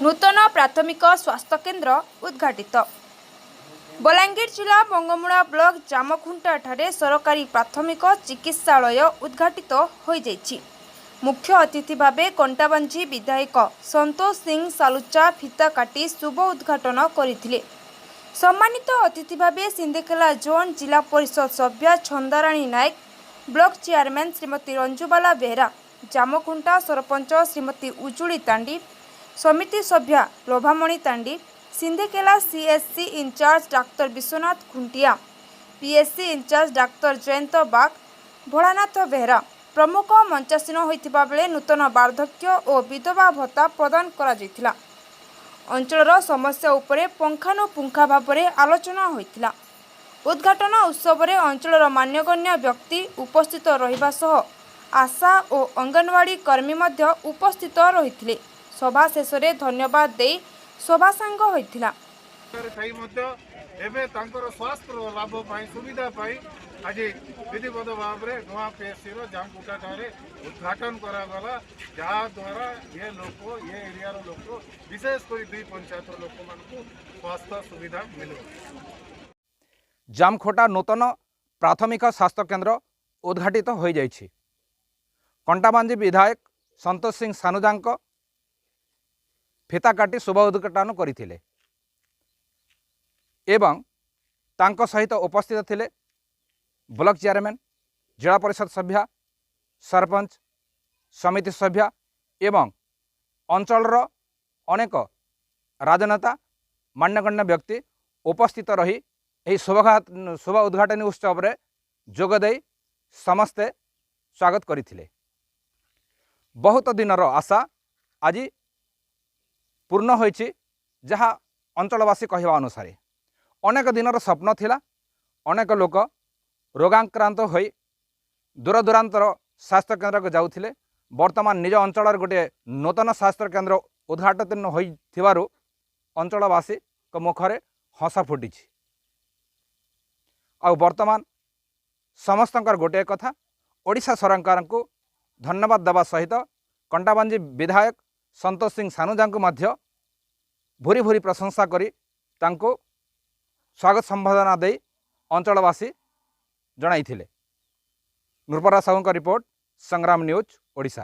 ନୂତନ ପ୍ରାଥମିକ ସ୍ୱାସ୍ଥ୍ୟକେନ୍ଦ୍ର ଉଦ୍ଘାଟିତ। ବଲାଙ୍ଗୀର ଜିଲ୍ଲା ବଙ୍ଗୋମୁଣ୍ଡା ବ୍ଲକ ଜାମଖୁଣ୍ଟାଠାରେ ସରକାରୀ ପ୍ରାଥମିକ ଚିକିତ୍ସାଳୟ ଉଦ୍ଘାଟିତ ହୋଇଯାଇଛି। ମୁଖ୍ୟ ଅତିଥି ଭାବେ କଣ୍ଟାବାଞ୍ଝି ବିଧାୟକ ସନ୍ତୋଷ ସିଂ ସାଲୁଜା ଫିତା କାଟି ଶୁଭ ଉଦ୍ଘାଟନ କରିଥିଲେ। ସମ୍ମାନିତ ଅତିଥି ଭାବେ ସିନ୍ଧେକେଲା ଜୋନ୍ ଜିଲ୍ଲା ପରିଷଦ ସଭ୍ୟା ଛନ୍ଦାରାଣୀ ନାୟକ, ବ୍ଲକ ଚେୟାରମ୍ୟାନ୍ ଶ୍ରୀମତୀ ରଞ୍ଜୁବାଲା ବେହେରା, ଜାମଖୁଣ୍ଟା ସରପଞ୍ଚ ଶ୍ରୀମତୀ ଉଜୁଳି ତାଣ୍ଡି, ସମିତି ସଭ୍ୟା ଲୋଭାମଣି ତାଣ୍ଡି, ସିନ୍ଧେକେଲା ସିଏଚସି ଇନଚାର୍ଜ ଡାକ୍ତର ବିଶ୍ୱନାଥ ଖୁଣ୍ଟିଆ, ପିଏଚସି ଇନଚାର୍ଜ ଡାକ୍ତର ଜୟନ୍ତ ବାଗ, ଭୋଳାନାଥ ବେହେରା ପ୍ରମୁଖ ମଞ୍ଚାସୀନ ହୋଇଥିବା ବେଳେ ନୂତନ ବାର୍ଦ୍ଧକ୍ୟ ଓ ବିଧବା ଭତ୍ତା ପ୍ରଦାନ କରାଯାଇଥିଲା। ଅଞ୍ଚଳର ସମସ୍ୟା ଉପରେ ପୁଙ୍ଖାନୁପୁଙ୍ଖ ଭାବରେ ଆଲୋଚନା ହୋଇଥିଲା। ଉଦ୍ଘାଟନ ଉତ୍ସବରେ ଅଞ୍ଚଳର ମାନ୍ୟଗଣ୍ୟ ବ୍ୟକ୍ତି ଉପସ୍ଥିତ ରହିବା ସହ ଆଶା ଓ ଅଙ୍ଗନବାଡ଼ି କର୍ମୀ ମଧ୍ୟ ଉପସ୍ଥିତ ରହିଥିଲେ। ସଭା ଶେଷରେ ଧନ୍ୟବାଦ ଦେଇ ସଭାସାଙ୍ଗ ହୋଇଥିଲା। ରେ ଥାଇ ମଧ୍ୟ ଏବେ ତାଙ୍କର ସ୍ୱାସ୍ଥ୍ୟ ଲାଭ ପାଇଁ, ସୁବିଧା ପାଇଁ ଆଜି ବିଧିବଦ୍ଧ ଭାବରେ ନୂଆ ପିଏଚସିର ଜାମଖୁଣ୍ଟାଠାରେ ଉଦ୍ଘାଟନ କରାଗଲା, ଯାହାଦ୍ୱାରା ଏ ଲୋକ, ଏ ଏରିଆର ଲୋକ, ବିଶେଷ କରି ଦୁଇ ପଞ୍ଚାୟତର ଲୋକମାନଙ୍କୁ ସ୍ୱାସ୍ଥ୍ୟ ସୁବିଧା ମିଳିବ। ଜାମଖୁଣ୍ଟା ନୂତନ ପ୍ରାଥମିକ ସ୍ୱାସ୍ଥ୍ୟକେନ୍ଦ୍ର ଉଦ୍ଘାଟିତ ହୋଇଯାଇଛି। କଣ୍ଟାବାଞ୍ଜି ବିଧାୟକ ସନ୍ତୋଷ ସିଂ ସାନୁଜାଙ୍କ ଫିତା କାଟି ଶୁଭ ଉଦ୍ଘାଟନ କରିଥିଲେ ଏବଂ ତାଙ୍କ ସହିତ ଉପସ୍ଥିତ ଥିଲେ ବ୍ଲକ ଚେୟାରମ୍ୟାନ୍, ଜିଲ୍ଲା ପରିଷଦ ସଭ୍ୟା, ସରପଞ୍ଚ, ସମିତି ସଭ୍ୟା ଏବଂ ଅଞ୍ଚଳର ଅନେକ ରାଜନେତା, ମାନ୍ୟଗଣ୍ୟ ବ୍ୟକ୍ତି ଉପସ୍ଥିତ ରହି ଏହି ଶୁଭ ଉଦ୍ଘାଟନୀ ଉତ୍ସବରେ ଯୋଗ ଦେଇ ସମସ୍ତେ ସ୍ୱାଗତ କରିଥିଲେ। ବହୁତ ଦିନର ଆଶା ଆଜି ପୂର୍ଣ୍ଣ ହୋଇଛି। ଯାହା ଅଞ୍ଚଳବାସୀ କହିବା ଅନୁସାରେ ଅନେକ ଦିନର ସ୍ୱପ୍ନ ଥିଲା। ଅନେକ ଲୋକ ରୋଗାକ୍ରାନ୍ତ ହୋଇ ଦୂର ଦୂରାନ୍ତର ସ୍ୱାସ୍ଥ୍ୟ କେନ୍ଦ୍ରକୁ ଯାଉଥିଲେ। ବର୍ତ୍ତମାନ ନିଜ ଅଞ୍ଚଳରେ ଗୋଟିଏ ନୂତନ ସ୍ୱାସ୍ଥ୍ୟ କେନ୍ଦ୍ର ଉଦ୍ଘାଟନ ହୋଇଥିବାରୁ ଅଞ୍ଚଳବାସୀଙ୍କ ମୁଖରେ ହସ ଫୁଟିଛି। ଆଉ ବର୍ତ୍ତମାନ ସମସ୍ତଙ୍କର ଗୋଟିଏ କଥା, ଓଡ଼ିଶା ସରକାରଙ୍କୁ ଧନ୍ୟବାଦ ଦେବା ସହିତ କଣ୍ଟାବାଞ୍ଜି ବିଧାୟକ ସନ୍ତୋଷ ସିଂ ସାନୁଜାଙ୍କୁ ମଧ୍ୟ ଭୁରି ଭୁରି ପ୍ରଶଂସା କରି ତାଙ୍କୁ ସ୍ୱାଗତ ସମ୍ବର୍ଦ୍ଧନା ଦେଇ ଅଞ୍ଚଳବାସୀ ଜଣାଇଥିଲେ। ନୃପରା ସାହୁଙ୍କ ରିପୋର୍ଟ, ସଂଗ୍ରାମ ନ୍ୟୁଜ୍ ଓଡ଼ିଶା।